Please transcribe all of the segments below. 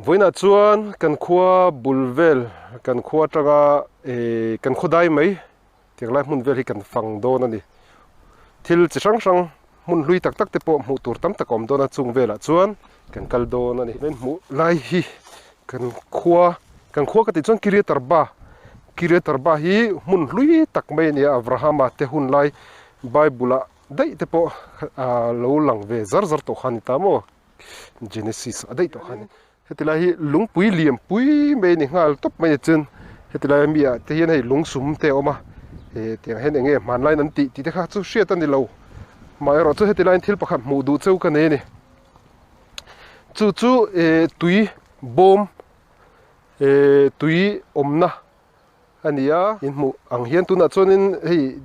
Vawiinah chuan kan khua bul vel kan khua atanga eh kan khaw dai mai tiang lai hmun vel hi kan fang dawn a ni. Thil chi hrang hrang hmun hlui tak tak te pawh hmuh tur tam tak a awm dawn a chung velah chuan kan kal dawn a ni. Kan hmuh lai hi kan khua kan khua ka tih chuan Kiriat Arba Kiriat Arba hi hmun hlui tak mai a ni a Abrahama te hun lai Bible ah daih te pawh ah lo lang ve zar zar tawh kha a ni ta maw. Genesis a daih tawh kha a ni. Heti lai hi lungpui lian pui mai a ni nghal tawp mai a chuan heti lai ami ah te hian hei lungsum te a awm a eh tiang hian eng nge hmanlai in an tih tih te kha chu hriat a ni lo amaherawh chu heti laiin thil pakhat hmuh duh cheu ka nei a ni. Chu chu eh tui bawm eh tui awmna a ni a, in hmuh ang hian tunah chuanin hei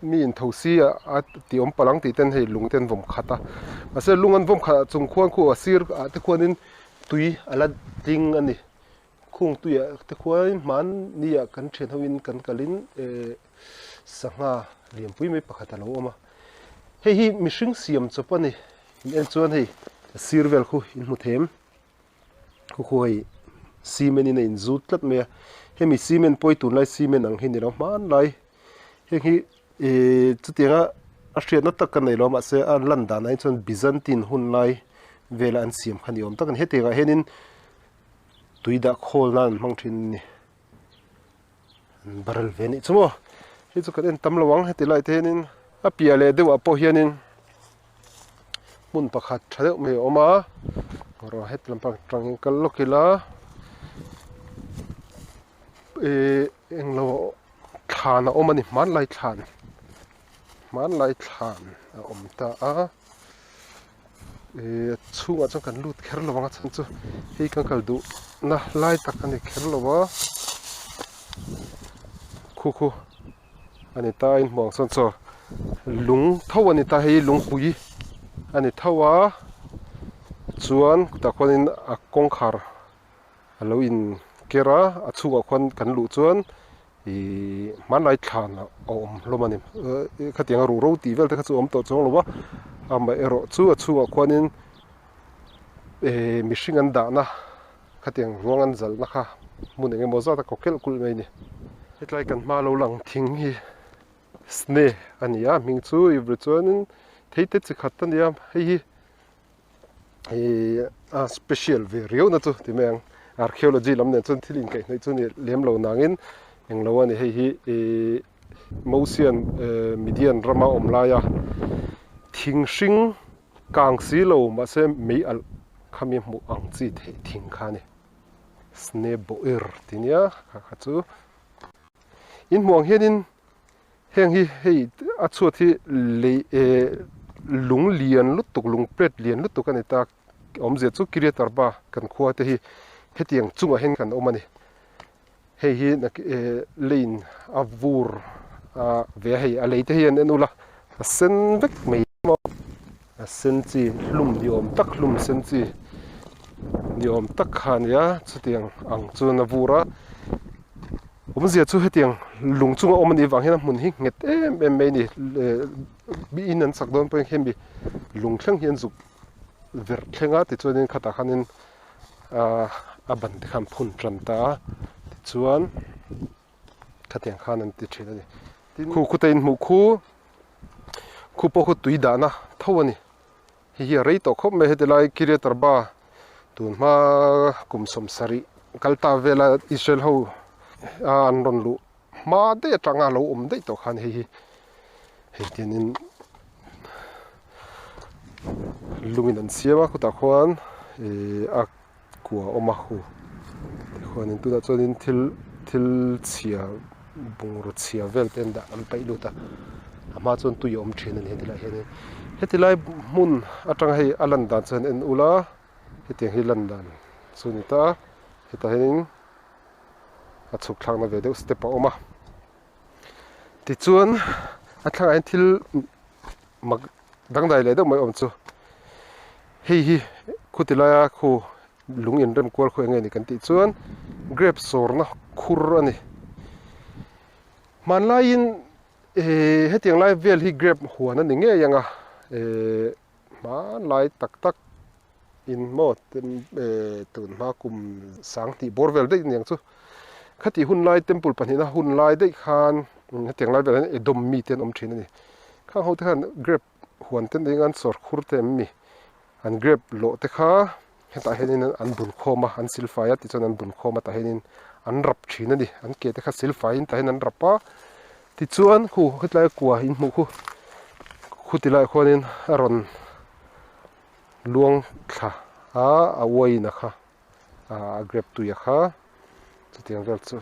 mi in tho si a a ti awm palh ang tih ten hei lung te an vawm khat a mahse lung an vawm khat ah chung khuan khu a sir ah te khuanin tui a la ding a ni khung tui ah te khuanin hmanni ah kan thian ho in kan kal in ehh sangha lianpui mai pakhat a lo awm a hei hi mihring siam chawp a ni in en chuan hei a sir vel khu in hmu them. Khu khu hei cement in a in zut tlat mai a hemi cement pawh hi tunlai cement ang hi ni lo hmanlai heng hi ihh chutianga a hriatna tak ka nei lo a mahse a lan danah hi chuan Byzantine hun lai vela an siam kha ni awm tak a ni hetiang ah hianin tui dah khawl nan an hmang thin a ni an barrel ve anih chu maw hei chu kan en tam lo ang heti lai te hianin a piah leh deuh ah pawh hianin. Hmun pakhat tha deuh mai a awm a rawh het lampang atangin kal lawk ila ihh englo thlan a awm a ni hmanlai thlan hmanlai thlan a awm ta a ihh a chhungah chuan kan lut kher lo ang a chhan chu hei kan kal duh na lai tak a ni kher lo a khu khu. A ni ta a inhmuh ang sawn chaw lung tho a ni ta hei lungpui a ni tho a chuan tah khuanin a kawngkhar a lo in ker a a chhungah khuan kan luh chuan ihh hmanlai thlan a awm hlawm a ni khatiang a ruhro tih vel te kha chu a awm tawh chuang lo va amaherawh chu a chhungah khuanin ehh mihring an dahna. Khatiang ruang an zalhna kha hmun eng emaw zat a kaw kelh kulh mai a ni. Hetlai kan hma lo lang thing hi sne a ni a, hming chu i ri chuanin thei te chi khat a ni a, hei hi ih a special ve riau na chu ti mai ang, archaeology lam nen chuan thil inkaihhnawih chu ni lem lo nangin englo a ni, hei hi ih Mosian Midian rama awm laia thing hring Kang si lo mahse mei alh kha mi hmuh ang chi theih thing kha a ni. Sne boer ti nia kha kha chu. In hmuh ang hianin heng hi hei a chhuat hi lei eh lung lian lutuk lung plate lian lutuk a ni ta awmzia chu Kiriat Arba kan khua te hi hetiang chungah hian kan awm a ni. Hei hi eh lane a vur a ve a hei a lei te hi an en ula a sen vek mai. A sen chi hlum ni awm tak hlum sen chi ni awm tak kha a ni a chutiang ang chuan a vur a awmzia chu hetiang lung chunga awm a nih vang hian a hmun hi nghet em em mai a ni eh in an sak dawn pawhin hemi lung thleng hi an zuk verh thleng a tichuanin khatah khanin ahh a ban te kha an phun tan ta a tichuan khatiang khan an ti thin a ni tin khu khute in hmuh khu khu pawh khu tui dahna tho a ni hei hi a rei tawh khawp mai heti lai Kiriat Arba tun hma kum sawmsarih kal ta vela Israel ho a an rawn luh hma daih atanga lo awm daih tawh khan hei hi hei tianin lungin an siam a khutah khuan ihh a kua a awm a hu tikhuanin tunah chuanin thil thil chhia bungraw chhia vel te an dah an paih lut a a hma chuan tui a awm thin a ni heti lai hianin heti lai hmun atanga hei a lan dan chuan en ula hetiang hi lan dan chu a ni ta a hetah hianin a chhuk thlakna ve deuh step a awm a tichuan a thlangah hian thil mak dangdai leh deuh mai awm chu hei hi khuti laia khu lung inrem kual khu eng nge ni kan tih chuan grape sawrna khur a ni hmanlaiin ehh hetiang lai vel hi grape huan a ni ngei ang a ehh hmanlai tak tak. in maw tun hma kum sang tih bawr vel daih aniang chu khati hun lai temple pahnihna hun lai daih khan hetiang lai velah hian Edom mite an awm thin a ni khang ho te khan grape huan te eng an sawr khur te em mi an grape lawh te kha hetah hianin an bun khawm a an silfai a tichuan an bun khawm a tah hianin an rap thin a ni an ke te kha silfaiin tah hian an rap a tichuan khu hetlai kua inhmuh khu khuti laiah khuanin a rawn luang thla a a uain a kha a grape tui a kha chutiang vel chu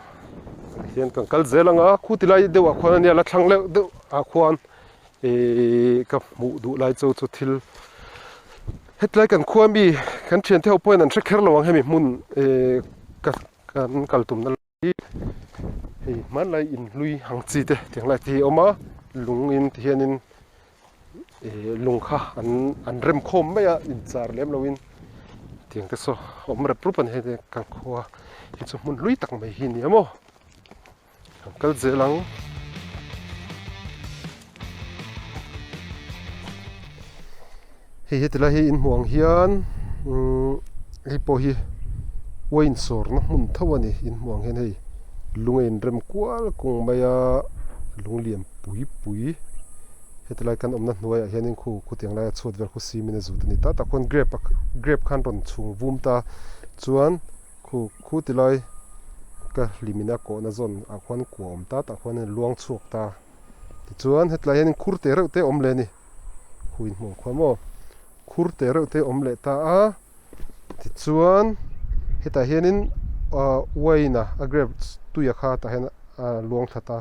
hian kan kal zel ang a khu ti lai deuh ah khuan ania la thlang leuh deuh ah khuan ihh ka hmuh duh lai chu chu thil hetlai kan khua mi kan thian te ho pawhin an hre kher lo ang hemi hmun ihh ka kan kal tumna hi hei hmanlai inhlui ang chi te tiang lai te hi a awm a lung in ti hianin ih lung kha an an rem khawm mai a inchar lem loin tiang te saw awm rep rup a ni hei kan khua hi chu hmun hlui tak mai hi a ni a maw kan kal zel ang. Hei heti lai hi inhmuh ang hian umm hei pawh hi wine sawrna hmun tho a ni inhmuh ang hian hei lung a inrem kual kung mai a lung lian pui pui heti lai kan awmna hnuaiah hianin khu khutiang laia chhuat vel khu simin a zut a ni ta tak khuan grape grape khan rawn chhung vum ta chuan khu khu ti lai ka hlimina kawhna zawn ah khuan kua awm ta tah khuan a luang chhuak ta. Tichuan hetlai hianin khur te reuh te a awm leh a ni hui hmuh khuam aw khur te reuh te a awm leh ta a tichuan hetah hianin ah wine a a grape tui a kha tah hian a luang thla ta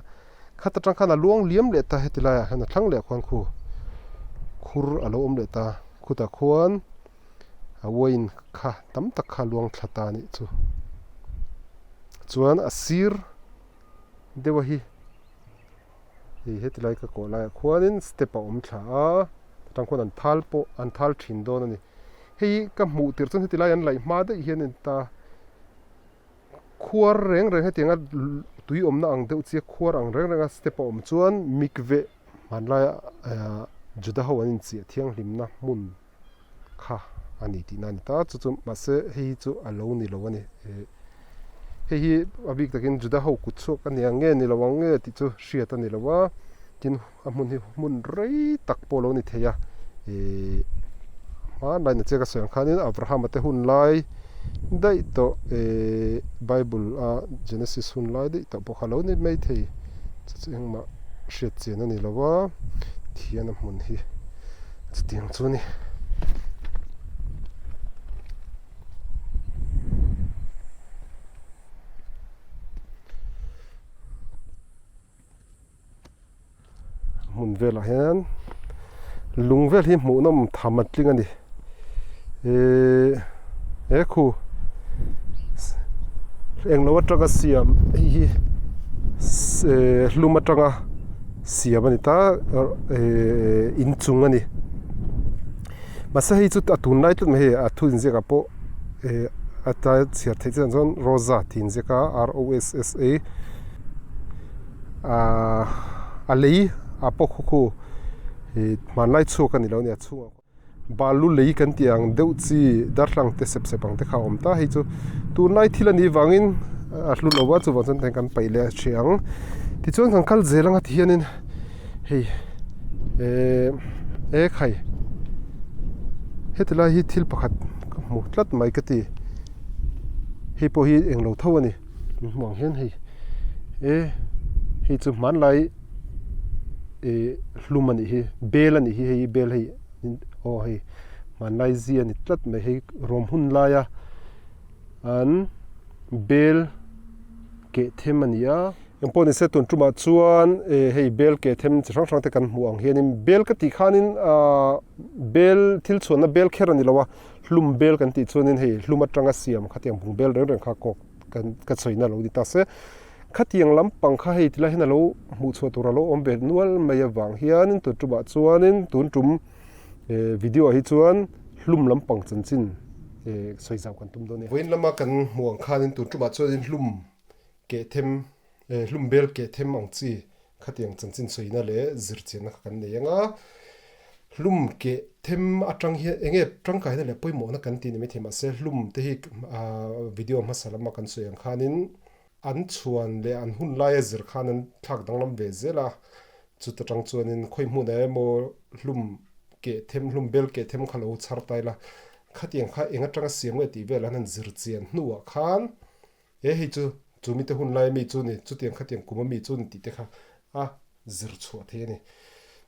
khat atang khan a luang liam leh ta heti laiah hian a thlang leh khuan khu khur a lo awm leh ta khutah khuan a wine kha tam tak kha a luang thla ta a nih chu chuan a sir deuh a hi hei heti lai ka kawh laiah khuanin step a awm thla a atang khuan an thal pawh an thal thin dawn a ni hei ka hmuh tirh chuan heti lai an laih hma daih hian in ta khuar reng reng hetianga tui awmna ang deuh chiah khuar ang reng reng a step a awm chuan mikveh hmanlaia ah juda ho an inchiah thianghlimna hmun kha a ni tihna a ni ta chu chu mahse hei hi chu a lo ni lo a ni hei hi a bik takin juda ho kut chhuak a ni ang nge ni lo ang nge tih chu hriat a ni lo a tin a hmun hi hmun rei tak pawh a lo ni thei a ihh hmanlai na chiah ka sawi ang khanin Abraham a te hun lai daih tawh ihh bible a Genesis hun lai daih tawh pawh kha a lo ni mai thei chu chu engmah hriat chian a ni lo a thian a hmun hi. Chutiang chu a ni. Hmun velah hian lung vel hi hmuhnawm tham a tling a ni. Ehh he khu englo atanga siam hei hi hlum atanga. Siam a ni ta ehh inchung a ni mahse hei chu a tunlai tlat mai hei a thu inziak ah pawh ehh a tlai chhiar theih chian chuan rosa tih inziak a r o s s a ahh a lei ah pawh khu khu ih hmanlai chhuak a ni lo a ni a chhungah. Balu lei kan tih ang deuh chi darthlang te sep sep ang te kha a awm ta hei chu tunlai thil a nih vangin a hlu lo a chuvang chuan tiang kan paih leh a hreh ang tichuan kan kal zel anga ti hianin hei ehh e khai heti lai hi thil pakhat ka hmu tlat mai ka ti hei pawh hi englo tho a ni min hmuh ang hian hei e hei chu hmanlai. Ih hlum a nih hi bel a nih hi hei bel hei aw hei hmanlai zia a ni tlat mai hei rawm hun laia an bel keh them a ni a engpawh ni se tun tumah chuan eh hei bel keh them chi hrang hrang te kan hmuh ang hianin bel ka tih khanin ahh bel thil chhuanna bel kher a ni lo a hlum bel kan tih chuanin hei hlum atanga siam khatiang bung bel reng reng kha kawk kan ka chawina lo ni ta se. Khatiang lampang kha hei tilai hian a lo hmuh chhuah tur a lo awm ve nual mai avang hianin tun tumah chuanin tun tum eh video ah hi chuan hlum lampang chanchin eh sawi zau kan tum dawn a ni. Vawiin lama kan hmuh ang khanin tun tumah chuanin hlum keh them eh hlum bel keh them ang chi khatiang chanchin sawina leh zirchianna kha kan nei ang a. Hlum keh them atang hian eng nge tangkaina leh pawimawhna kan tih ni maithei mahse hlum te hi video hmasa lama kan sawi ang khanin an chhuan leh an hun laia zir khan an thlak danglam ve zel a, chuta tang chuanin khawi hmunah emaw hlum keh them hlum bel keh them kha lo chhar ta ila khatiang kha eng atanga siam nge tih velah an han zir chian hnuah khan he hei chu chu mite hun laia mi chu ni chutiang khatiang kuma mi chu ni tih te kha a zir chhuah thei a ni.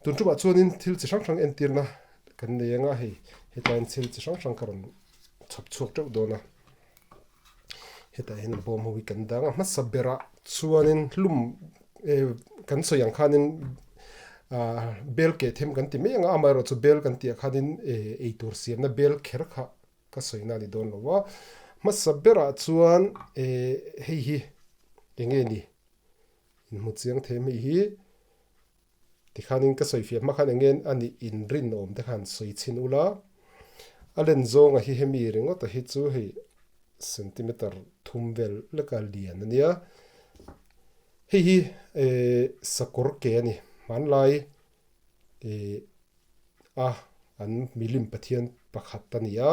Tun tumah chuanin thil chi hrang hrang entirna kan nei anga hei hetlaiin thil chi hrang hrang ka rawn chhawp chhuak teuh dawn a. Hetah hian bawm ho hi kan dang a hmasa berah chuanin hlum kan sawi ang khanin ah bel keh them kan ti mai ang a amaherawhchu bel kan tih ah khanin eitur siamna bel kher kha ka sawi na a ni dawn lo a. Hmasa berah chuan hei hi eng nge ni inhmu chiang thei mai hi Tikhanin ka sawi fiah hma khan eng nge a nih inrinawm te khan sawi chhin ula, a len zawnga hi hemi ringawta hi chu hei centimeter thum vel leka lian a nia. Hei hi eh sakawr ke a ni, hmanlai eh a an milim pathian pakhat a ni a.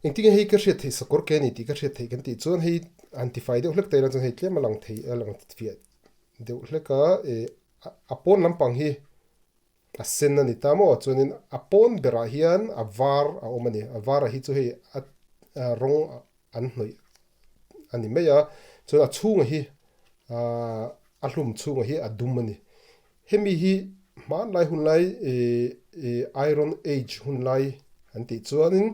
Engtin nge hei ka hriat theih sakawr ke a ni tih ka hriat theih kan tih chuan hei an tifai deuh hlek ta ila chuan hei tlem a lang thei a lang fiah deuh hlek a eh a pawn lampang hi a sen a ni ta maw chuanin a pawn berah hian a var a awm a ni a var ah hi chu hei a rawng an hnawih a ni mai a chuan a chhungah hi ahh a hlum chhungah hi a dum a ni hemi hi hmanlai hun lai ih ih iron age hun lai an tih chuanin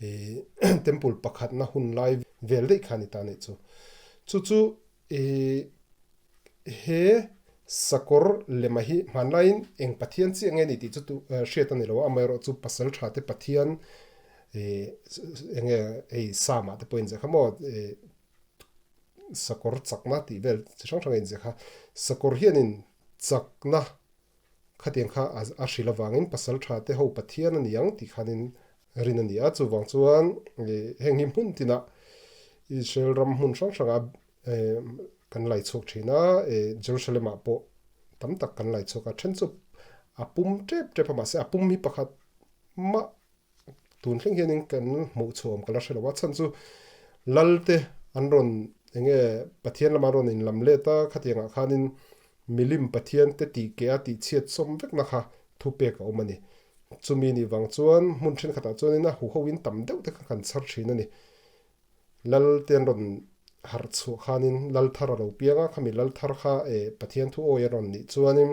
ih temple pakhatna hun lai vel daih kha a ni ta a nih chu chu chu ih he sakawr lema hi hmanlaiin eng pathian chiah nge ni tih chu tu hriat a ni lo a amaherawhchu pasal tha te pathian ih eng nge hei samah te pawh a inziah kha maw ih sakawr chakna tih vel chi hrang hrang a inziah kha sakawr hianin chakna khatiang kha a hrilh avangin pasal tha te ho pathian a ni ang tih khanin rin a ni a chuvang chuan ih heng hi hmun tinah Israel ram hmun hrang hrangah kan lai chhuak thin a ih Jerusalem ah pawh tam tak kan lai chhuak a then chu a pum tep tep a mahse a pum hi pakhat mah tun thleng hianin kan hmuh chhuah awm ka la hre lo a chhan chu lal te an rawn eng nge Pathian lama rawn inlam let a khatiang ah khanin milim Pathian te tih keh a tih chhiat sawm vek na kha thu pek a awm a ni. Chumi nih vang chuan hmun thenkhatah chuanin a huho in tam deuh te kha kan chhar thin a ni. Lal te an rawn harh chhuah khanin lal thar a lo piang a, khami lal thar kha eh Pathian thu awi a rawn nih chuanin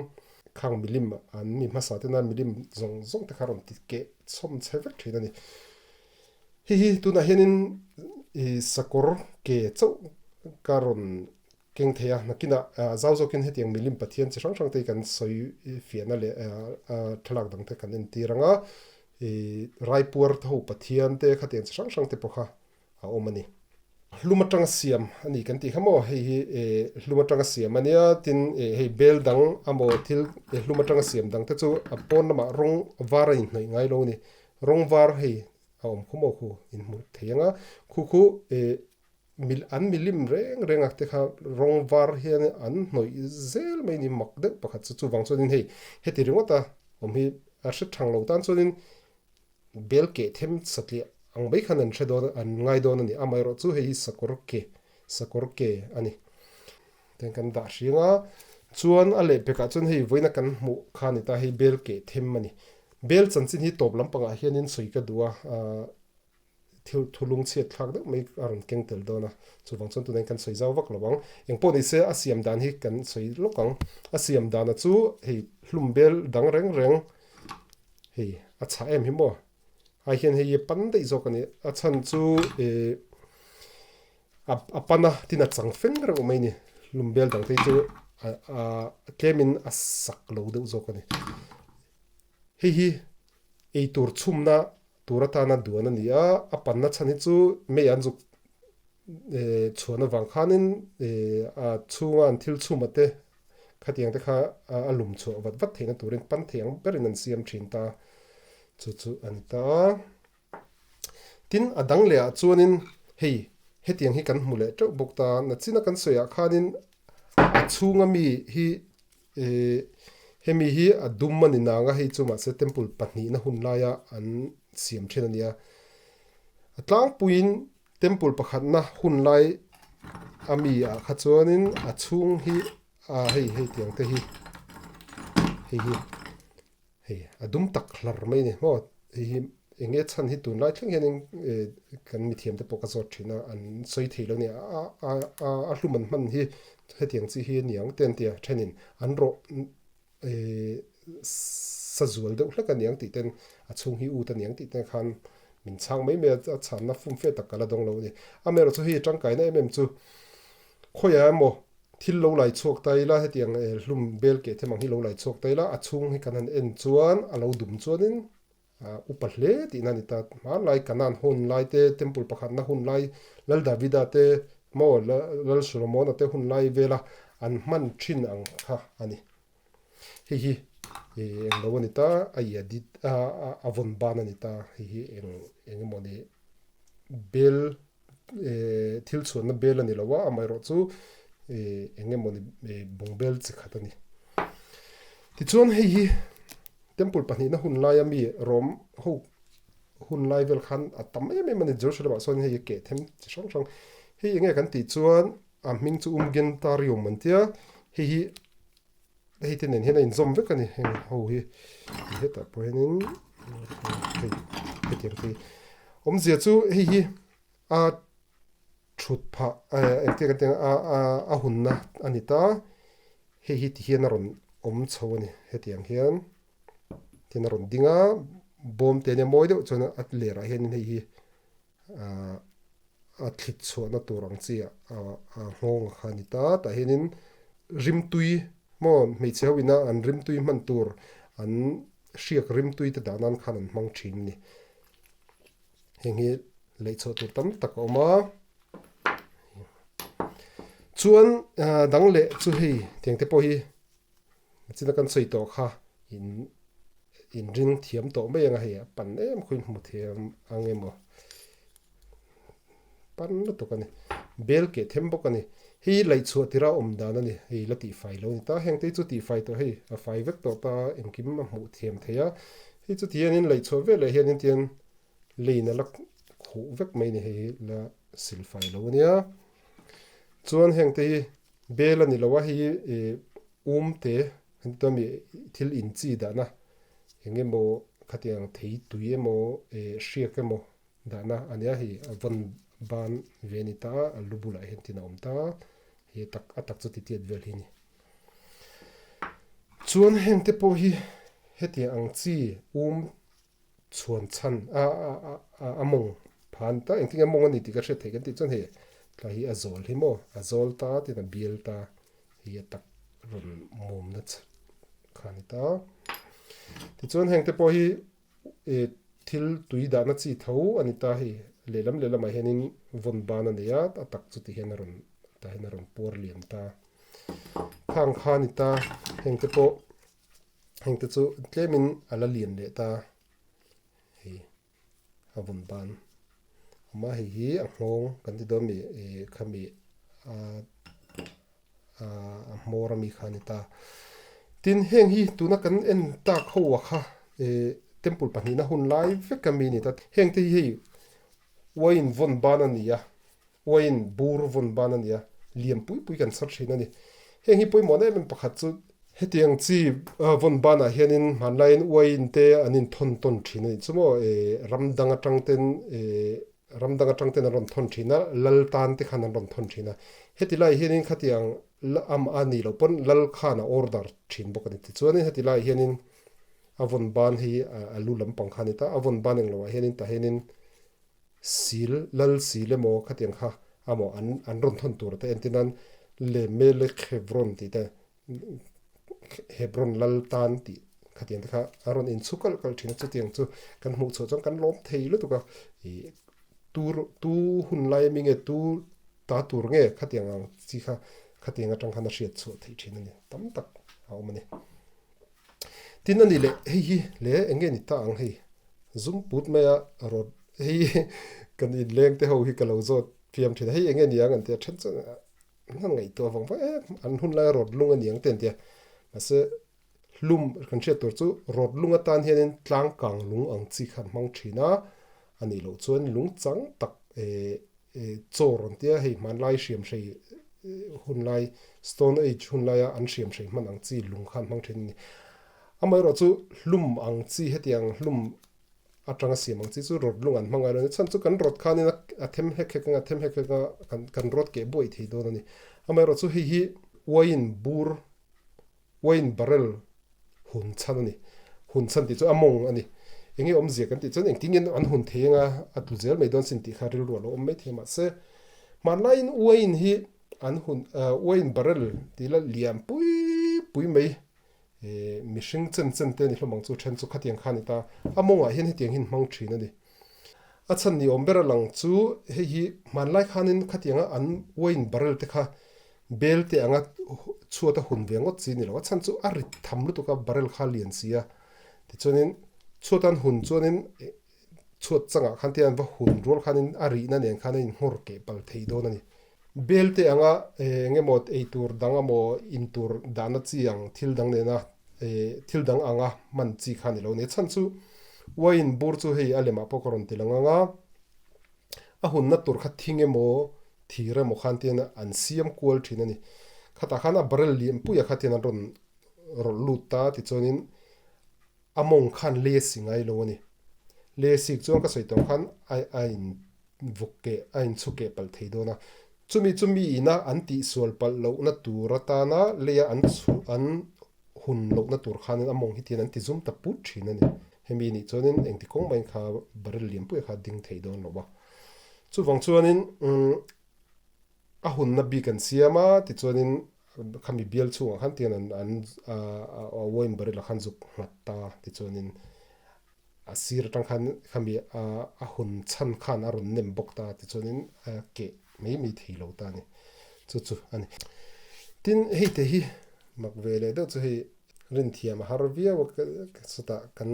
khang milim an mi hmasa tena milim zawng zawng te kha rawn ti keh chhawm chhe vek thin a ni. Hei hi tunah hianin ih sakawr ke chauh ka rawn keng thei a, nakinah zau zawkin hetiang milim Pathian chi hrang hrang te hi kan sawi fiahna leh thlalak dang te kan entir ang a, ih Raipuar ho Pathian te khatiang chi hrang hrang te pawh kha a awm a ni. Hlum atanga siam a ni kan tih kha maw hei hi ih hlum atanga siam a nia tin ih hei bel dang amaw thil hlum atanga siam dang te chu a pawn lamah rawng var a inhnawih ngai lo a ni, rawng var hei a awm khu maw khu inhmuh thei ang a, khu khu ih Mil an milim reng reng a te kha rawng var hian an hnawih zel mai ni mak deuh pakhat chu chuvang chuanin hei heti ringawt a awm hi a hre thang lo tan chuanin bel keh them satliah ang mai khan an hre dawn an ngai dawn a ni amaherawh chu hei hi sakawr ke sakawr ke a ni ten kan dah hring a chuan a lehpekah chuan hei vawiina kan hmuh kha a ni ta hei bel keh them a ni bel chanchin hi tawp lampangah hianin sawi ka duh a ah Thil thulung chhiat thlak deuh mai a rawn keng tel dawn a, chuvang chuan tunah hian kan sawi zau vak lo ang. Eng pawh ni se a siam dan hi kan sawi lawk ang. A siam dana chu hei hlum bel dang reng reng hei a chhah em hi maw? Ai hian hei hi a pan daih zawk a ni. A chhan chu ih a pan a tin a chang feng reuh mai a ni. Hlum bel dang te hi chu a tlemin a sak lo deuh zawk a ni. Hei hi eitur chhumna Tur atana duan a ni a, a panna chhan hi chu mei an zuk chhuan avang khanin a chhunga an thil chhuma te khatiang te kha a lum chhuah vat vat theihna turin pan thei ang berin an siam thin ta chu chu a ni ta a. Tin, a dang leh ah chuanin hei hetiang hi kan hmu leh teuh bawk ta, nachina kan sawi ah khanin a chhunga mi hi. Hemi hi a dum a ni nang a, hei chu mahse temple pahnihna hun laia an siam thin a nia. A tlangpuiin temple pakhatna hun lai a mi ah kha chuanin a chhung hi ah hei hei tiang te hi hei hi hei a dum tak hlar mai a ni maw hei hi eng nge chhan hi tunlai thleng hianin eh kan mithiam te pawh ka zawt thin a an sawi thei lo a ni a a a a hlum an hman hi hetiang chi hi a niang te an ti a thenin an rawh eh sa zual deuh hlek a niang tih ten a chhung hi ut a niang tih te khan min chhang mai mai a a chhanna fum fe tak ka la dawng lo a ni amaherawhchu chu hei tangkaina em em chu khawiah emaw thil lo lai chhuak ta ila hetiang eh hlum bel keh them ang hi lo lai chhuak ta ila a chhung hi kan han en chuan a lo dum chuanin upa hle tihna a ni ta. Hmanlai Canaan hun lai te, Temple pakhatna hun lai, Lal Davida te maw Lal Solomona te hun lai vela an hman thin ang kha a ni. Hei hi eng lo a ni ta, a ia dit a vawn ban a ni ta. Hei hi eng eng emaw ni bel thil chhuanna bel a ni lo a, amaherawhchu eng emaw ni bungbel chi khat a ni. Tichuan hei hi temple pahnihna hun laia mi rawm ho hun lai vel khan a tam em em a ni. Jerusalem ah sawn hei hi keh them chi hrang hrang. Hei enge kan tih chuan a hming chu Umgentarium an tia, hei hi hei te nen hian a inzawm vek a ni heng ho hi hetah pawh hianin hei hetiang te hi awmzia chu hei hi a thut phah engtia kan tih ang a a a hunna a ni ta hei hi ti hian a rawn awm chho a ni hetiang hian tin a rawn ding a bawm te nia mawi deuh chuan a lerah hianin hei hi ahh a thlit chhuahna tur ang chi ah a nghawng kha a ni ta tah hianin rimtui maw hmeichhe ho ina an rimtui hman tur an hriak rimtui te dah nan khan an hmang thin a ni heng hi lei chhuah tur tam tak a awm a chuan ah dang leh chu hei tiang te pawh hi china kan sawi tawh kha in in ring thiam tawh mai ang a hei a pan em khawiin hmu thiam ang emaw pan lutuk a ni bel keh them bawk a ni hei laih chhuah tir a awm dan a ni hei la tihfai lo a ni ta heng te hi chu tihfai tawh hei a fai vek tawh ta engkim a hmuh thiam thei a hei chu tihianin laih chhuah veleh hianin tian lane a la khuh vek mai a ni hei hi la silfai lo a nia chuan heng te hi bel a ni lo a hei hi ih um te an ti dawn mi thil in chi dahna eng emaw khatiang thei tui emaw eh hriak emaw dahna a nia hei a vawn ban ve a ni ta a a lu bulah hian tin a awm ta hei a tak a tak chu ti tiat vel hi a ni. Chuan heng te pawh hi hetiang ang chi um chhuan chhan a a a mawng phan ta engtin nge mawng a ni tih ka hriat theih kan tih chuan hei tlai hi a zawl hi maw a zawl ta tin a bial ta hei a tak rawn mumna kha a ni ta tichuan heng te pawh hi eh thil tui dahna chi tho a ni ta hei lehlam lehlamah hianin vawn ban a nei a a tak chu ti hian a rawn tah hian a rawn puar liam ta khang kha a ni ta heng te pawh. Heng te chu tlemin a la lian leh ta hei a vawn ban awm a hei hi a nghawng kan ti dawn mi ih khami a a hmawr ami kha a ni ta tin heng hi tuna kan en tak ho a kha ih temple pahnihna hun lai vek ami a ni ta heng te hi hei uaiin vawn ban a ni a Uaiin bur vawn ban a ni a, lian pui pui kan chhar thin a ni. Heng hi pawimawhna em em pakhat chu hetiang chi vawn banah hianin hmanlaiin uaiin te an inthawn tawn thin a nih chu maw? Ram dang atang ten ram dang atang ten an rawn thawn thin a, lal tan te khan an rawn thawn thin a. Heti laiah hianin khatiang am a nih loh pawn lal khan a order thin bawk a ni. Tichuanin heti laiah hianin a vawn ban hi a lu lampang kha a ni ta, a vawn ban englo ah hianin tah hianin Sil, lal sil emaw khatiang kha amaw an an rawn thawn tur te entir nan le Melek Hebron tih te Hebron lal tan tih khatiang te kha a rawn inchhu kalh kalh thin a chutiang chu kan hmuh chhuah chuan kan lawm thei lutuk a ih tu tu hun lai ami nge tu ta tur nge khatiang ang chi kha khatiang atang khan a hriat chhuah theih thin a ni tam tak a awm a ni. Tin a ni leh hei hi le eng nge ni ta ang hei zum put mai a rawt hei kan inleng te ho hi ka lo zawt fiam thin a hei eng nge ni ang an ti a then chuan an han ngaihtuah vang vang em an hun laia rawt lung a ni ang te an ti a mahse. Hlum kan hriat tur chu rawt lung atan hianin tlang kang lung ang chi kha an hmang thin a, a nih loh chuan lung chang tak chaw rawn tia hei hmanlai hriamhrei hunlai stone age hunlaia an hriamhrei hman ang chi lung kha an hmang thin a ni. Amaherawh chu hlum ang chi hetiang hlum atanga siam ang chi chu rawt lung an hmang ngai lo a ni. Chhan chu kan rawt khanin a them hek hek anga a them hek hek anga kan rawt keh buai thei dawn a ni. Amaherawh chu hei hi uaiin bur Wine barrel hun chhan a ni. Hun chhan tih chu a mawng a ni. Enge awmzia kan tih chuan engtin nge an hun thei anga a tlu zel mai dawn sin tih kha rilru a lo awm mai thei a mahse hmanlaiin wine hi an hun wine barrel tih la lian pui pui mai mihring chen chen te a ni hlawm ang chu then chu khatiang kha a ni ta. A mawngah hian hetiang hi an hmang thin a ni. A chhan ni awm ber a lang chu hei hi hmanlai khanin khatianga an wine barrel te kha Bel te anga chhuat a hun ve ngawt chi ni lo. A chhan chu a rit tham lutuk a, barrel kha a lian si a. Tichuanin chhuat an hun chuanin chhuat changah khan te an va hun rual khanin a rihna nen khan a inhmawr keh pal thei dawn a ni. Bel te anga eng emaw ei tur dang emaw in tur dahna chi ang thil dang nena thil dang anga hman chi kha a ni lo a ni. A chhan chu wine bur chu hei a lemah pawh ka rawn ti lang ang a, a hunna tur kha thing emaw Thir emaw khan tian an siam kual thin a ni. Khatah khan a barrel lian puia kha tian an rawn rawlh lut ta tichuanin a mawng khan le si ngai lo a ni. Le sik chuan ka sawi tawh khan a a in vuk keh a in chhu keh palh thei dawn a. Chumi chu mi ina an tihsual palh lohna tur atana leia an chhu an hun lohna tur khanin a mawng hi tian an ti zum ta put thin a ni. Hemi nih chuanin engti kawng maiin kha barrel lian puia kha ding thei dawn lo a. Chuvang chuanin a hunna bik an siam a, tichuanin khami bial chhungah khan tian an an a wine barrel ah khan zuk nghat ta, tichuanin a sir atang khan khami a hun chhan khan a rawn nem bawk ta, tichuanin a keh mai mai thei lo ta a ni. Chu chu a ni. Tin, hei te hi mak ve leh deuh chu hei Rinthiam a har viau a, chutah kan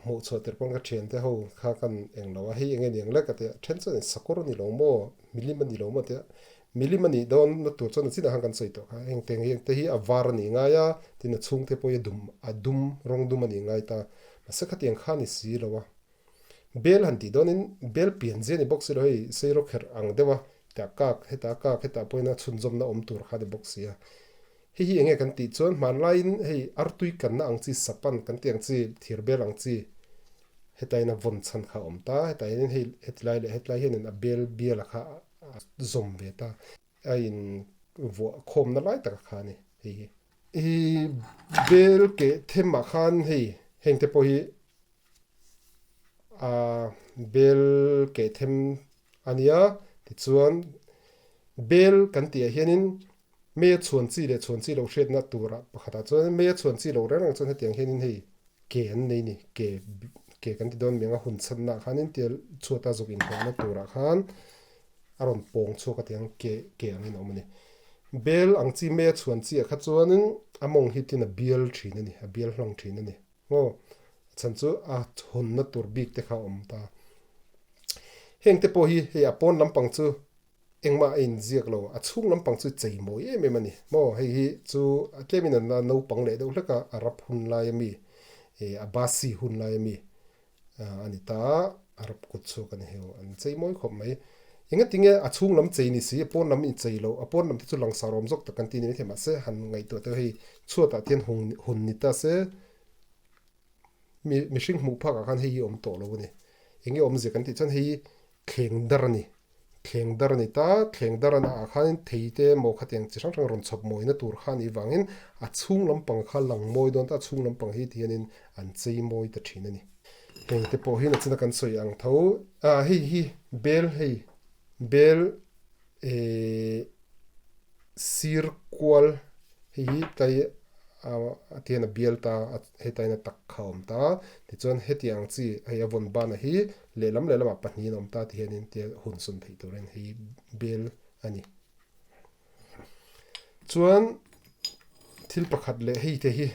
hmuh chhuah tir pawn ka thiante ho kha kan eng lo a, hei eng nge ni ang le ka ti a, then chuan sakawr a ni lo maw, milim a ni lo maw tia, milim a nih dawn na tur chuan a chinah khan kan sawi tawh kha, heng te heng te hi a var a nih ngai a, tin a chhungte pawh hi a dum a dum rawng dum a nih ngai ta, mahse khatiang kha a ni si lo a, bel han tih dawnin bel pian zia a ni bawk si lo, hei seirawkherh ang deuh a, tah kak hetah kak hetah pawhin a chhunzawmna awm tur kha a ni bawk si a. Hei hi enge kan tih chuan hmanlaiin hei artui kanna ang chi sapan kan tih ang chi thirbel ang chi hetlaiin a vawn chhan kha a awm ta hetah hianin hei hetilai leh hetlai hianin a bel biala kha a zawm ve ta a in vuah khawmna lai taka kha a ni hei hi. I bel keh them ah khan hei heng te pawh hi a bel keh them a nia tichuan bel kan tih ah hianin Mei a chhuan chi leh chhuan chi loh hriatna turah pakhatah chuan mei a chhuan chi loh reng reng chuan hetiang hianin hei ke an nei ni, ke ke kan ti dawn miang a hun chhannaah khanin tia chhuata zuk inhlawhna turah khan a rawn pawng chhuak a tiang ke ke angin a awm a ni. Bel ang chi mei a chhuan chi ah kha chuanin a mawng hi tin a bial thin a ni, a bial hlang thin a ni. Maw? A chhan chu a hawnna tur bik te kha a awm ta. Heng te pawh hi hei a pawn lampang chu Engmah a inziak lo, a chhung lampang chu chei mawi em em a ni. Maw, hei hi chu a tlemin an la naupang leh deuh hlek a, Arab hun lai a mi, eh Abbasi hun lai a mi a ni ta a, Arab kut chhuak a ni heu, an chei mawi khawp mai. Engatinge a chhung lam chei ni si, a pawn lam inchei lo, a pawn lam te chu langsar awm zawk tak kan ti ni maithei mahse han ngaihtuah teuh hei chhuatah te hian hun hun ni ta se, mi mihring hmuh phakah khan hei hi awm tawh lo a ni. Enge awmzia kan tih chuan hei thleng dar a ni. Thleng dar a ni ta, thleng dar a ah khanin thei te emaw khatiang chi hrang hrang rawn chhawp mawina tur kha a nih vangin a chhung lampang kha lang mawi dawn ta, a chhung lampang hi tihianin an chei mawi ta thin a ni. Heng te pawh hi nachina kan sawi ang tho, ah hei hi bel hei bel eh sir kual hei hi tlai a tihian a bial ta a hetain a tak kha a awm ta tichuan hetiang chi hei a vawn bana hi Lehlam lehlamah pahnihin a awm ta ti hianin tia hun sawn theih turin hei bel a ni. Chuan thil pakhat leh hei te hi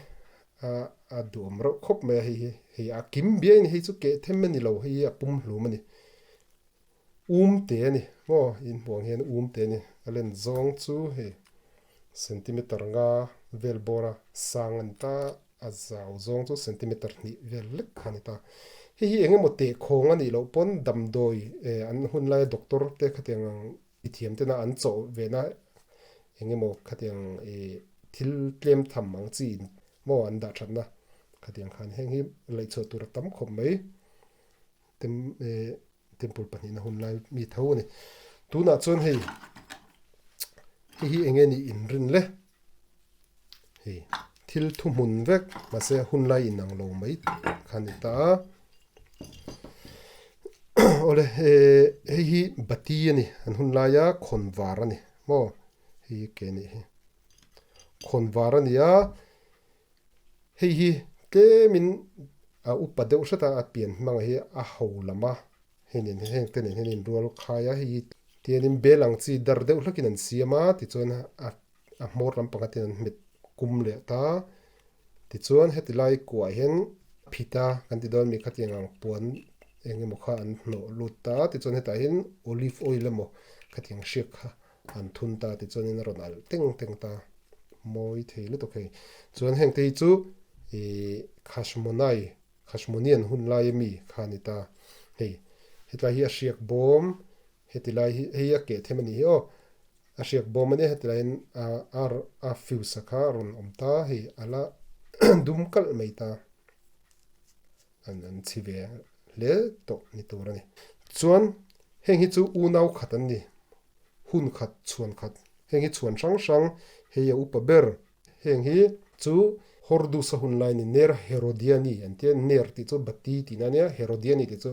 a duhawm reuh khawp mai a hei hi hei a kim biai a ni hei chu keh them a ni lo hei hi a pum hlum a ni. Um te a ni maw in hmuh ang hian um te a ni a len zawng chu hei centimeter nga vel bawra sang a ni ta. A zau zawng chu centimeter hnih vel lek kha a ni ta. Hei hi eng emaw tehkhawng a nih loh pawn damdawi an hun laia doctor te khatiang ang i thiam tena an chawh ve na eng emaw khatiang thil tlem tham ang chi maw an dah that na khatiang khan heng hi laihchhuah tur a tam khawp mai. Temple pahnihna hun lai mi tho a ni. Tunah chuan hei hei hi eng nge nih inrin le? Hei thil thuhmun vek mahse hun lai inang lo mai kha a ni ta a. Awle hei hi bati a ni an hun laia khawn var a ni maw hei hi ke nih hi khawn var a ni a. Hei hi tlemin a upa deuh hret a, a pian hmang hi a ho lam a, hei nen hian heng te nen hian a inrual khai a, hei hi tianin bel ang chi dar deuh hlakin an siam a, tichuan a a hmawr lampang atin an hmet kum leh ta, tichuan heti lai kuah hian phita kan ti dawn mi khatiang ang puan eng emaw kha an hnawh lut ta, tichuan hetah hian olive oil emaw khatiang hriak kha an thun ta tichuanin a rawn alh teng teng ta mawi thei lutuk hei. Chuan heng te hi chu ih Khashmonai Khashmonian hun lai ami kha a ni ta hei. Hetlai hi a hriak bawm heti lai hi hei a keh them a nih hi aw a hriak bawm a nia heti laiin a a a fuse a kha a rawn awm ta hei a la dum kalh mai ta an an chhi ve hle tawh ni tur a ni. Chuan heng hi chu unau khat an ni. Hun khat, chhuan khat. Heng hi chhuan hrang hrang, hei a upa ber. Heng hi chu Hordusa hun lai ni, Ner Herodiani an tia, Ner tih chu Bati tihna a nia, Herodiani tih chu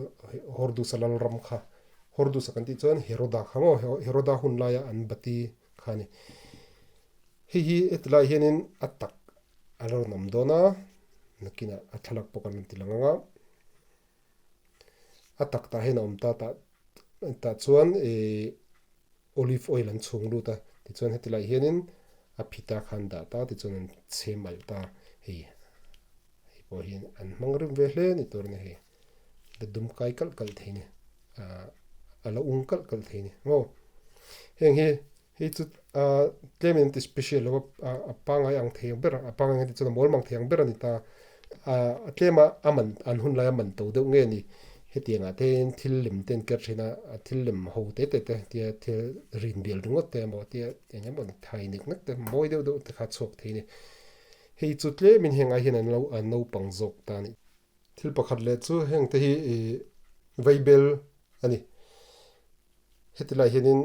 Hordusa lalram kha. Hordusa kan tih chuan Heroda kha maw, Heroda hun laia an Bati kha a ni. Hei hi heti lai hianin a tak a lo rawn awm dawn a, nakinah a thlalak pawh kan rawn ti lang ang a. A tak tah hian a awm ta tah tah chuan ihh olive oil an chhung lut a tichuan heti lai hianin a phita kha an dah ta tichuan an chhem alh ta hei hei pawh hi an hmang rim ve hle a ni tur a ni hei la dum kai kalh kalh thei a ni ahh a la ung kalh kalh thei a ni maw heng hi hei chu ahh tlem in an ti special lo a a pangai ang thei ang ber a pangai ang tih chuan a mawl mang thei ang ber a ni ta ahh a tlema a man an hun laia man to deuh nge ni hetiang ah te hian thil lem te an ker thin a a thil lem ho te te te tia thil rin bial ringawt te emaw tia eng emaw thai nek nek te mawi deuh deuh te kha a chhuak thei a ni hei chu tlemin heng ai hian an lo an naupang zawk ta a ni. Thil pakhat leh chu heng te hi ih vaibel a ni. Heti lai hianin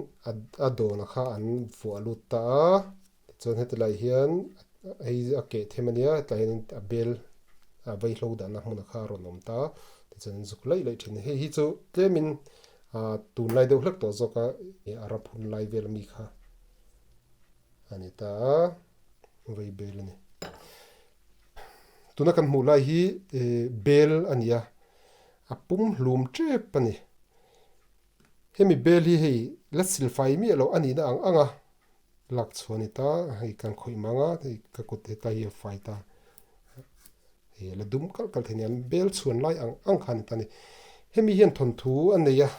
a dawna kha an vuah lut ta a, tichuan heti lai hian hei a keh them a nia, hetlai hianin a bel a vaihlo dahna hmuna kha a rawn awm ta a, tichuan an zuk laih laih thin a ni. Hei hi chu tlemin tunlai deuh hlek tawh zawk a, Arab hun lai vel ami kha a ni ta a, vai bel a ni. Tuna kan hmuh lai hi bel a ni a, a pum hlum tep a ni. Hemi bel hi hei la silfai miah loh a nihna ang ang a lak chhuah a ni ta, hei kan khawih mang a, hei ka kut hetlai hi a fai ta, hei a la dum kalh kalh thei a ni, an bel chhuan lai ang ang kha a ni ta a ni. Hemi hian thawnthu a nei a,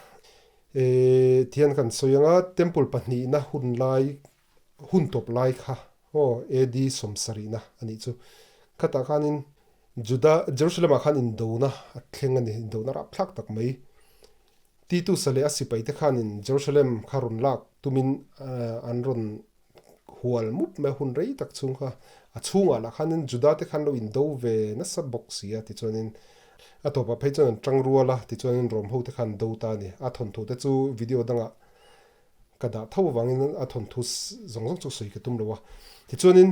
eh tihian kan sawi ang a, temple pahnihna hun lai hun tawp lai kha aw AD 70na a nih chu. Khatah khanin Juda Jerusalem ah khan indona a thleng a ni, indona rapthlak tak mai. Titus-a leh a sipaite khanin Jerusalem kha rawn lak tumin an rawn hual mup mai a, hun rei tak chhung kha a chhungah lah khanin Juda te khan lo indo ve nasa bawk si a, tichuanin a tawpah phei chuan an tang rual a, tichuanin Rom ho te khan an do ta a ni. A thawnthu te chu video dangah ka dah tho avangin a thawnthu zawng zawng chu sawi ka tum lo a. Tichuanin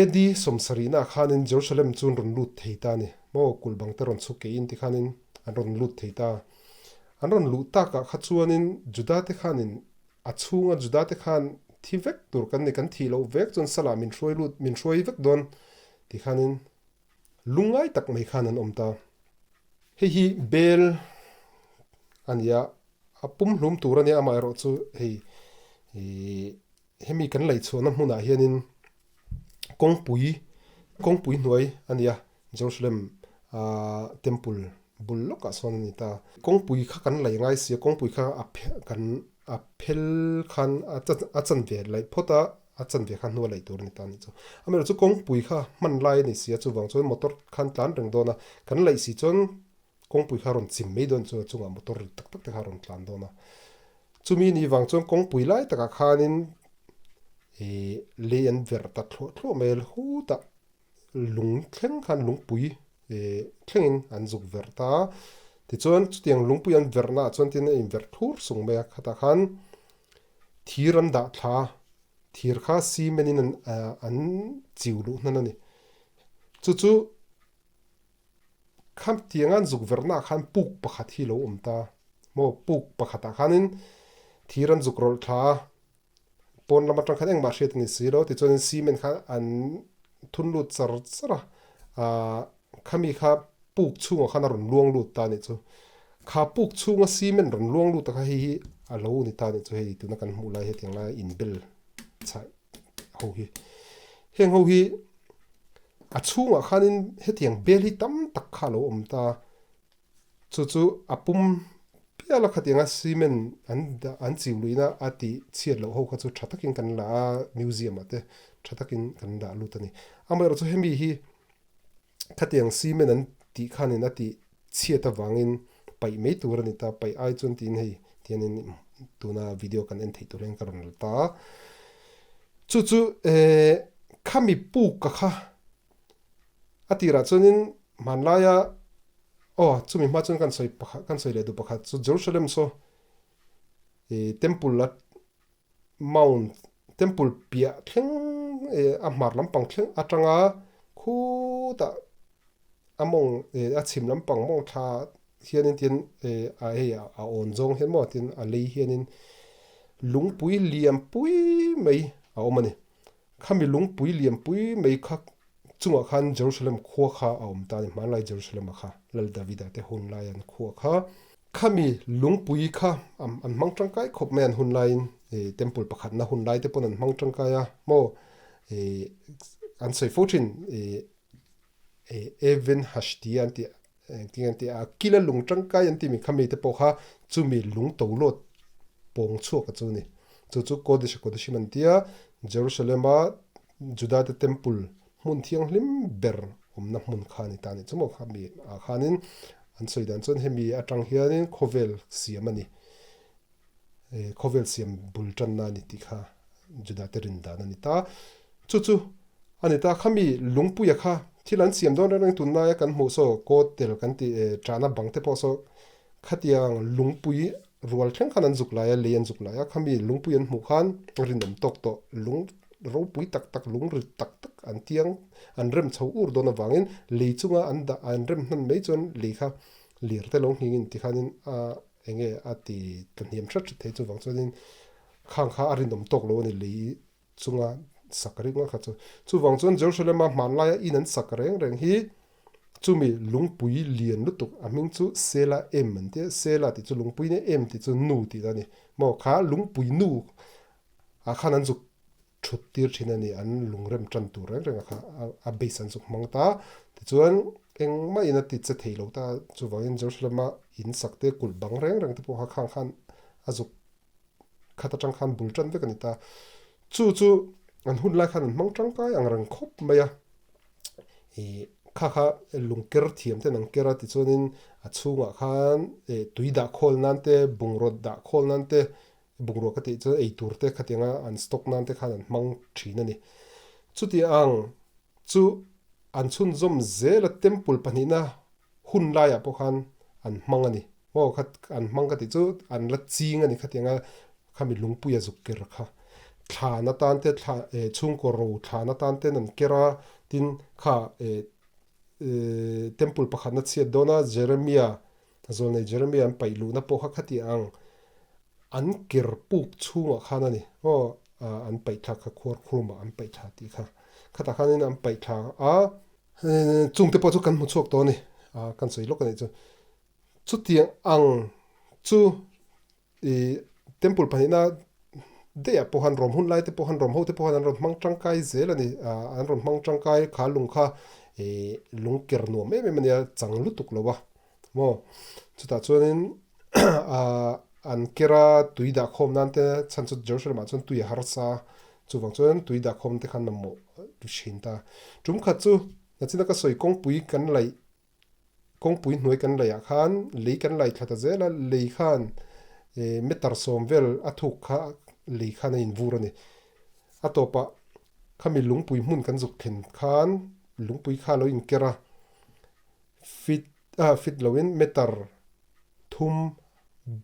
AD 70 ah khanin Jerusalem chu an rawn lut thei ta a ni. Maw kulh bang te rawn chhuk keiin tikhanin an rawn lut thei ta. An rawn luh takah kha chuanin Juda te khanin a chhunga Juda te khan thi vek tur kan ni, kan thih loh vek chuan salah min hruai lut, min hruai vek dawn tikhanin lungngai tak mai khan an awm ta. Hei hi bel a ni a, a pumhlum tur a nia amaherawh chu hei ih hemi kan lei chhuahna hmunah hianin kawngpui kawngpui hnuai a nia Jerusalem ah temple bul lawkah sawn a ni ta. Kawngpui kha kan lei ngai sia kawngpui kha a kan a phel khan a chan ve laih phawt a. a chanve kha hnua laih tur a ni ta a nih chu. Amaherawhchu kawngpui kha hman lai a ni si a, chuvang chuan motor khan tlan reng dawn a, kan laih si chuan kawngpui kha a rawn chim mai dawn chu a chungah motor rit tak tak te kha a rawn tlan dawn a. Chumi ni vang chuan kawngpui lai takah khanin ih lei an verh ta thluah thluah mai a, hutah lung thleng khan lungpui ih thlengin an zuk verh ta a. Tichuan chutiang lungpui an verhnaah chuan tin a inverh thur sung mai a, khatah khan thir an dah thla a, thir kha cement in an chiu luh hnan a ni. Chu chu Khatianga an zuk verhnaah khan puk pakhat hi lo awm ta maw? Puk pakhatah khanin thir an zuk rawlh thla a, pawn lam atang khan engmah hriat a ni si lo. Tichuanin cement kha an thun lut char char a, aah khami kha puk chhungah khan a rawn luang lut ta a nih chu. Kha puk chhunga cement rawn luang lut a kha hei hi a lo ni ta a nih chu hei tuna kan hmuh lai hetiang lai inbel chhaih ho hi. Heng ho hi. A chhungah khanin hetiang bel hi tam tak kha a lo awm ta. Chu chu a pum piala khatianga cement an dah an chiu luihna a tih chhiat loh ho kha chu tha takin kan la a, museum ah te tha takin kan dah lut a ni. Amaherawhchu hemi hi khatiang cement an tih khanin a tih chhiat avangin paih mai tur a ni ta, paih ai chuan tiin hei tianin tuna video kan en theih tur hian ka rawn la ta a. Chu chu eh khami puk ka kha a tirah chuanin hmanlaia aw chumi hma chuan kan sawi pakhat kan sawi leh duh pakhat chu Jerusalem saw eh temple a mount temple piah thleng eh a hmar lampang thleng atanga khutah a mawng eh a chhim lampang mawng thla hianin tin eh a hei a awn zawng hian maw tin a lei hianin lungpui lian pui mai a awm a ni. Khami lungpui lian pui mai kha chungah khan Jerusalem khua kha a awm ta a ni, hmanlai Jerusalem a kha Lal Davida te hun lai an khua kha. Khami lungpui kha an hmang tangkai khawp mai an hun laiin eh temple pakhatna hun lai te pawn an hmang tangkai a maw eh an sawi fo thin eh Even Hashti an tih engtin an tih a kila lung tangkai an tih mi khami te pawh kha chumi lung to lawt pawng chhuak a chu a ni. Chu chu Kodesh Kodeshim an tia Jerusalem a Juda te temple hmun thianghlim ber awmna hmun kha a ni ta a ni. Chumaw khami ah khanin an sawi dan chuan hemi atang hianin khawvel siam a ni. Khawvel siam bul tanna a ni tih kha Juda te rin dan a ni ta. Chu chu a ni ta. Khami lungpuia kha thil an siam dawn reng reng tunlaia kan hmuh saw kaw tel kan tih tana bang te pawh saw khatiang lungpui rual thleng khan an zuk lai a, lei an zuk lai a. Khami lungpui an hmuh khan rinawm tawk tawh lung ropui tak tak lung rit tak tak an tiang an rem chho ur dawn avangin lei chunga an dah an rem hnan mai chuan lei kha lir te lo nghingin tikhanin a Eng nge a ti tla hniam hret hret thei chuvang chuanin khang kha a rinawm tawk lo a ni lei chunga sak ringawt kha chu. Chuvang chuan Jerusalem-a hmanlaia in an sak reng reng hi chumi lungpui lian lutuk a hming chu Sela em an ti a, Sela tih chu lungpui nia em tih chu nu tih a ni maw kha lungpui nu ah khan an zuk thut tir thin a ni, an lungrem tan tur reng reng a kha a base an zuk hmang ta. Tichuan engmah in a ti che thei lo ta, chuvangin Jerusalem-a in sak te kulh bang reng reng te pawh kha khang khan a zuk khat atang khan bul tan vek a ni ta. Chu chu an hun lai khan an hmang tangkai ang reng khawp mai a, ih kha kha lungker thiam ten an ker a tichuanin a chhungah khan tui dah khawl nan te bungraw dah khawl nan te Bungrua ka tih chuan ei tur te khatianga an stock nan te khan an hmang thin a ni. Chuti ang chu an chhunzawm zel a temple pahnihna hun laiah pawh khan an hmang a ni. Maw kha an hmang ka tih chu an la ching a ni khatianga khami lungpuia zuk ker kha. Thlan atan te thla eh chhungkaw ro thlan atan ten an ker a tin kha eh temple pakhatna chhiat dawn a Jeremia Zawlnei Jeremia an paih luhna pawh kha khati ang an ker puk chhungah khan a ni. Aw, an paih thla kha khuar khurumah an paih thla tih kha. Khatah khanin an paih thla a. Chungte pawh chu kan hmu chhuak tawh a ni. Kan sawi lawk a nih chu. Chutiang ang chu I temple pahnihna daih ah pawh khan rawm hun lai te pawh khan rawm ho te pawh khan an rawn hmang tangkai zel a ni. An rawn hmang tangkai kha lung kha i lung ker nuam em em a nia chang lutuk lo a maw. Chutah chuanin an ker a tui dah khawm nan te chhan chu Jerusalem ah chuan tui a harsa. Chuvang chuan tui dahkhawm te khan mamawh thin ta. Tum khat chu nachina ka sawi kawngpui kan laih kawngpui hnuai kan laih ah khan lei kan lai thla ta zel a, lei khan meter sawm vel a thuk kha lei khan a invur a ni. A tawpah khami lungpui hmun kan zuk thlen khan lungpui kha a lo inker a, fit ah fit loin meter thum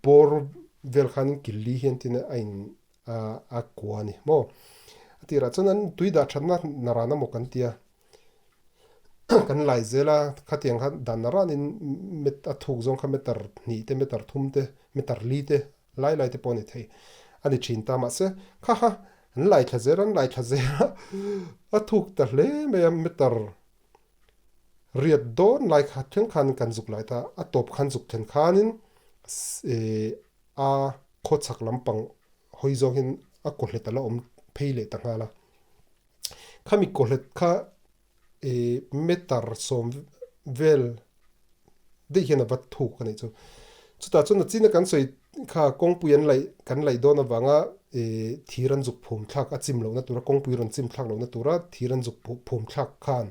bawr vel khanin killi hian tin a in a kua a ni maw. A tirah chuan an tui dah thatna naran amaw kan tia kan lai zel a, khatiang kha dan naranin a thuk zawng kha meter hnih te meter thum te meter li te lai lai te pawh a ni thei a ni thin ta mahse kha kha an lai thla zel an lai thla zel a a thuk ta hle mai a meter riat dawn lai kha thleng khan kan zuk lai ta a tawp khan zuk thlen khanin eh a khawchhak lampang hawi zawng hian a kawhlet a la awm phei leh ta nghal a khami kawhlet kha eh meter sawm vel daih hian a va thuk a nih chu. Chutah chuan a china kan sawi kha kawngpui an laih kan laih dawn avanga eh thir an zuk phum thlak a chim lohna tura kawngpui rawn chim thlak lohna tura thir an zuk phum thlak khan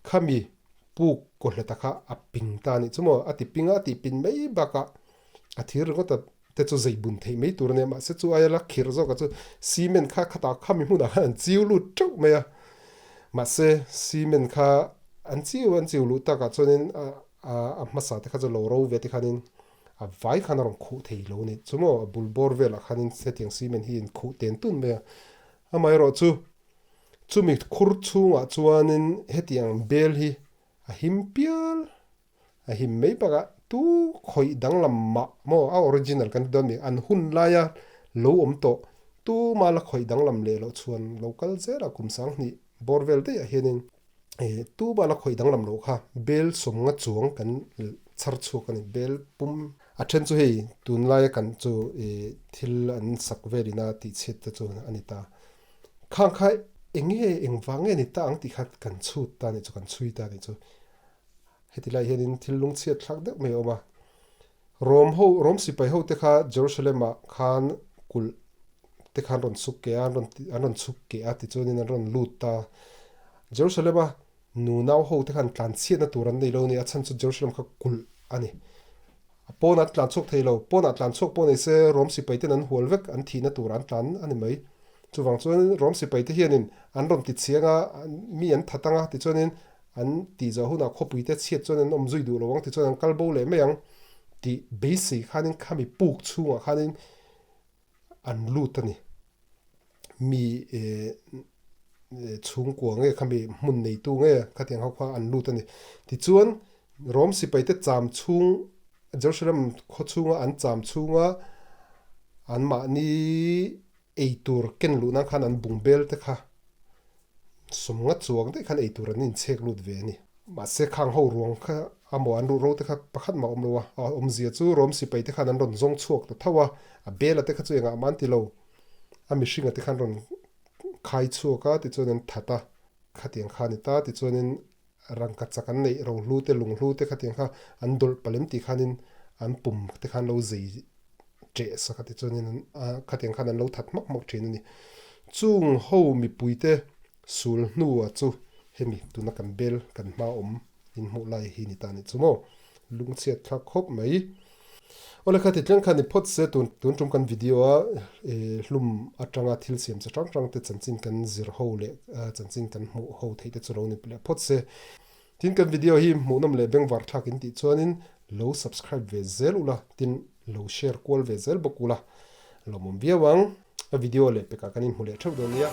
khami puk kawhleta kha a ping ta a nih chu maw a ti ping a a tih pin mai bakah a thir ringawt a te chu zei bun theih mai tur a nia mahse chu aia la khirh zawk a chu cement kha khatah khami hmunah khan an chiu lut teuh mai a mahse cement kha an chiu an chiu luh takah chuanin a a hmasa te kha chu lo ro ve te khanin a vai khan a rawn khuh thei lo a ni chu maw a bul bawr velah khanin hetiang cement hi in khuh ten tun mai a amaherawh chu chumi khur chhungah chuanin hetiang bel hi a him pial. A him mai bakah tu khawih danglam mah maw a original kan ti dawn mi an hun laia lo awm tawh tuma la khawih danglam leh loh chuan lo kal zel a kum sanghnih bawr vel daih ah hianin eh tuma la khawih danglam loh kha bel sawmnga chuang kan chhar chhuak a ni bel pum a then chu hei tunlaia kan chu eh thil an sak velin a tihchhiat te chu a ni ta khang kha enge engvang nge ni ta ang tih kha kan chhut ta a nih chu kan chhui ta a nih chu. Heti lai hianin thil lungchhiat thlak deuh mai a awm a. Rom ho, Rom sipai ho te kha Jerusalem ah khan kulh te khan rawn chhuk keh a, an rawn an rawn chhuk keh a tichuanin an rawn lut ta. Jerusalem a nunau ho te khan tlanchhiatna tur an nei lo a ni, a chhan chu Jerusalem kha kulh a ni. A pawnah an tlan chhuak thei lo, pawnah tlan chhuak pawh nei se Rom sipai ten an hual vek, an thihna tur an tlan a ni mai. Chuvang chuan Rom sipai te hianin an rawn ti chiang a, mi an that ang a tichuanin An tih zawh hunah khawpui te chhiat chuan an awm zui duh lo ang tichuan an kal bo leh mai ang tih beisei khanin khami puk chhungah khanin an lut a ni. Mi chhungkua nge khami hmun neitu nge khatiang ho kha an lut a ni. Tichuan Rom sipai te cham chhung Jerusalem khaw chhunga an cham chhunga anmahni eitur ken luh nan khan an bungbel te kha sawmnga chuang daih khan eitur an inchhek lut ve a ni. Mahse khang ho ruang kha a maw an ruh ro te kha pakhat mah a awm lo a, a awmzia chu Rom sipai te khan an rawn zawng chhuak ta tho a, a bela te kha chu engah mah an ti lo, a mihringa te khan rawn khai chhuak a tichuan an that a, khatiang kha a ni ta tichuanin rangka chak an neih rohlu te lunghlu te khatiang kha an dawlh palem tih khanin an pum te khan lo zei ṭeh sak a tichuanin khatiang khan an lo that hmak hmak ṭhin a ni. Chung ho mipuite sul hnua chu hemi tuna kan bel kan hma awm in hmuh lai hi ni ta a nih chu maw? Lungchhiat thlak khawp mai. Awle kha titleng khan ni phawt se tun tun tum kan video a hlum atanga thil siam chi hrang hrang te chanchin kan zir ho leh chanchin kan hmuh ho theih te chu lo ni leh phawt se. Tin kan video hi hmuhnawm leh bengvar thlak in tih chuanin lo subscribe ve zel ula tin lo share kual ve zel bawk ula lawmawm viau ang. A video leh pekah kan inhmu leh theuh dawn nia.